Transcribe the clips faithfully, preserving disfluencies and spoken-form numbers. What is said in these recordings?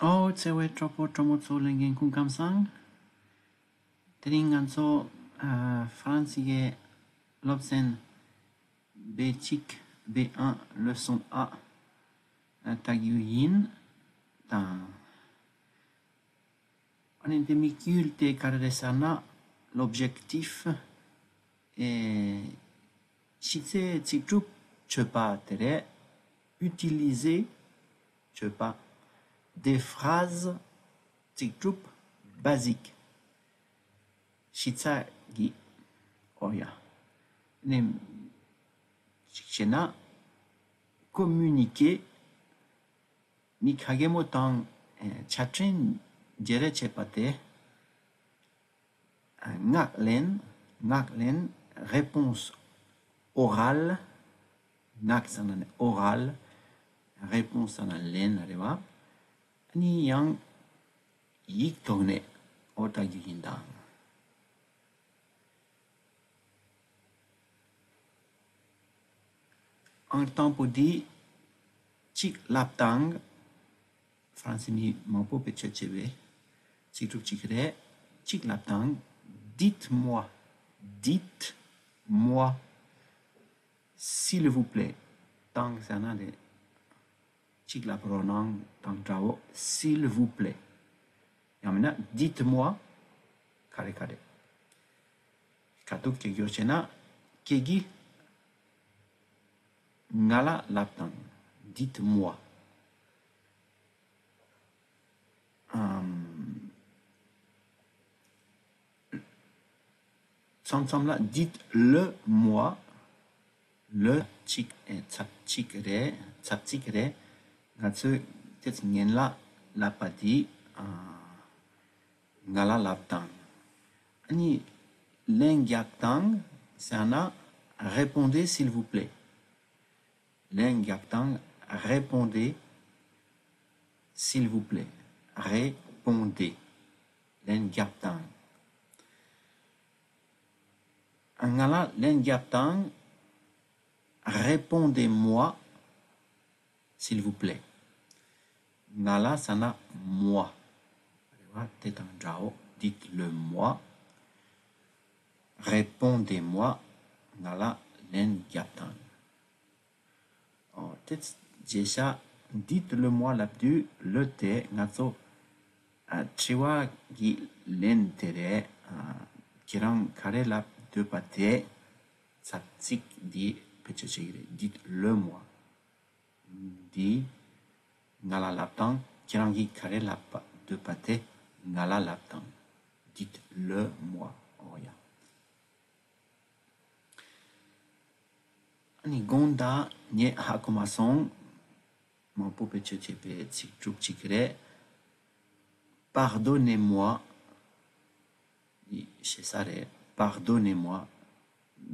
ཨོ་ཚེ་བའི་གྲོགས་པོ་གྲོགས་མོ་ཚོ་ལྷན་རྒྱས་སྐུ་ཁམས་བཟང་། དེ་རིང་ང་ཚོ་ཨ་ཧྥ་རན་སི་གི་སློབ་ཚན་བེ་གཅིག་བེ་ཨན་ལེ་སོན་ཨ་ལྟ་རྒྱུ་ཡིན་དང་། ཨ་ནི་འདི་དམིགས་ཡུལ་དེ་ག་རེ་རེད་ཟེར་ན། L'objectif ཨེ་ཕྱི་ཚེས་ཚིག་གྲུབ་བཅོས་པ་དེ་རེད། Utiliser བཅོས་པ། Des phrases ཚིག་གྲུབ་basiques ཕྱི་ཚ་གི་ཨོ་ཡ། ནི་གཅིག་བྱས་ན། Communiquer མི་ག་གེ་མོ་དང་ཆ་འཕྲིན་བརྗེ་རེས་བྱེད་པ་དེ། ངག་ལེན། ངག་ལེན། Réponse orale ངག་ཟེར་ན་ནི་oral། Réponse ཟེར་ན་ལན་རེད་བ། ཨ་ནི་ཡང་ཡིག་ཐོག་ནས་ཨོ་ལྟ་རྒྱུ་ཡིན་དང་། ཨང་དང་པོ་འདི་གཅིག་ལབ་དང་། ཧྥ་རན་སི་མི་མང་པོ་བེད་སྤྱོད་བྱེད་པའི་ཚིག་གྲུབ་གཅིག་རེད། གཅིག་ལབ་དང་། Dites-moi. Dites-moi. S'il vous plaît. དང་ཟེར་ན་རེད། གཅིག་ལབ་རོགས་གནང་དང་འདྲ་བོ། S'il vous plaît. ཡང་མིན་ན་dites-moi ག་རེ་ག་རེ། ཁ་ཐུག་ཅིག་ཡོད་བྱས་ན། ཁྱེད་ཀྱིས་ང་ལ་ལབ་དང་། Dites-moi. ཨམ། མཚམས་མཚམས་ལ་dites-le-moi. Le གཅིག་ཨེ་ཚབ་གཅིག་རེད། ཚབ་གཅིག་རེད། ང་ཚོས་དེ་ཚོ་ངན་ལ་ལབ་པ་དེ་ཨ་ང་ལ་ལབ་དང་། ཨ་ནི་ལན་རྒྱག་དང་ཟེར་ན། Répondez s'il vous plaît. ལན་རྒྱག་དང་། Répondez s'il vous plaît. Répondez. ལན་རྒྱག་དང་། ང་ལ་ལན་རྒྱག་དང་། Répondez-moi s'il vous plaît. ང་ལ་ཟེར་ན་moi རེད་བ། དེ་དང་འདྲའོ། Dites-le-moi. Répondez-moi. ང་ལ་ལན་རྒྱག་དང་། ཨོ། དེ་རྗེས་ཤ། Dites-le-moi ལབ་དུས་le དེ་ང་ཚོ་ཨ་དྲི་བ་གི་ལན་དེ་རེད། ཨ་ཁྱེད་རང་ག་རེ་ལབ་འདོད་པ་དེ་ཚབ་ཚིག་འདི་བེད་སྤྱོད་བྱེད་ཀྱི་རེད། Dites-le-moi. འདི་ང་ལ་ལབ་དང་། ཁྱེད་རང་གིས་ག་རེ་ལབ་པ་འདོད་པ་དེ་ང་ལ་ལབ་དང་། Dites-le-moi. ཨོ་ཡ། ཨ་ནི་དགོངས་དག་ངས་ཧ་གོ་མ་སོང་། མང་པོ་བེད་སྤྱོད་བྱེད་པའི་ཚིག་གྲུབ་ཅིག་རེད། Pardonnez-moi. འདི་ཞེ་ས་རེད། Pardonnez-moi.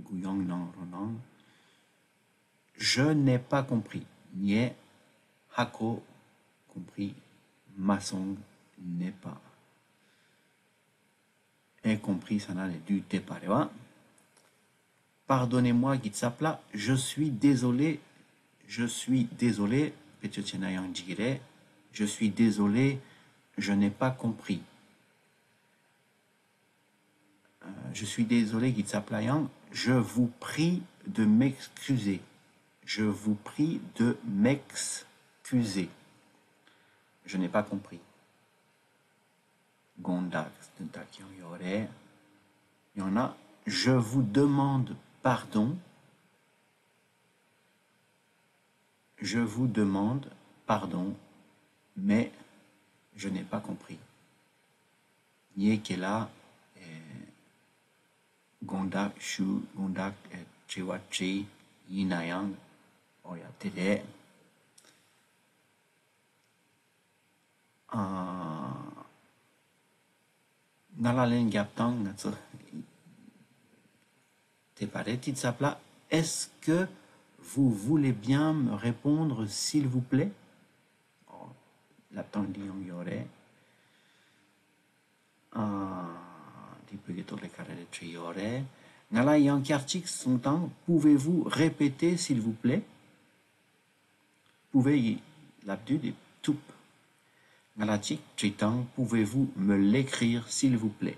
གུ་ཡངས་གནང་རོགས་གནང་། Je n'ai pas compris. ངས་ཧ་གོ། Compris. མ་སོང་། N'ai pas. Ai compris ཟེར་ན་ནི་དུས་དེ་པ་རེད་བ། Pardonnez-moi གི་ཚབ་ལ། Je suis désolé. Je suis désolé བེད་སྤྱོད་བྱས་ན་ཡང་འགྲིག་གི་རེད། Je suis désolé. Je n'ai pas compris. Euh, je suis désolé གི་ཚབ་ལ་ཡང་། Je vous prie de m'excuser. Je vous prie de m'excuser. Je n'ai pas compris. དགོངས་དག་དོན་དག་ཀྱང་ཡོད་རེད། ཡང་ན། Je vous demande pardon. Je vous demande pardon, mais je n'ai pas compris. ངས་ཁྱེད་ལ་ཨེ་དགོངས་དག་ཞུ། དགོངས་དག་ཨེ་དྲི་བ་དྲིས། ཡིན་ན་ཡང་། ཨོ་ཡ། དེ་རེད། ཨ། ང་ལ་ལན་རྒྱབ་དང་། ང་ཚོ་དེ་པ་རེད། དེའི་ཚབ་ལ། Est-ce que vous voulez bien me répondre, s'il vous plaît? ཨོ། ལབ་སྟངས་འདི་ཡང་ཡོད་རེད། ཨ། འདི་བོད་སྐད་ཐོག་ལ་ག་རེ་རེད་བྲིས་ཡོད་རེད། ང་ལ་ཡང་བསྐྱར་གཅིག་གསུངས་དང་། Pouvez-vous répéter, s'il vous plaît? Pouvez ཡི་ལབ་དུས་འདི་ཐུབ། ཁ་ལག་གཅིག་དྲི་དང་། Pouvez-vous me l'écrire, s'il vous plaît?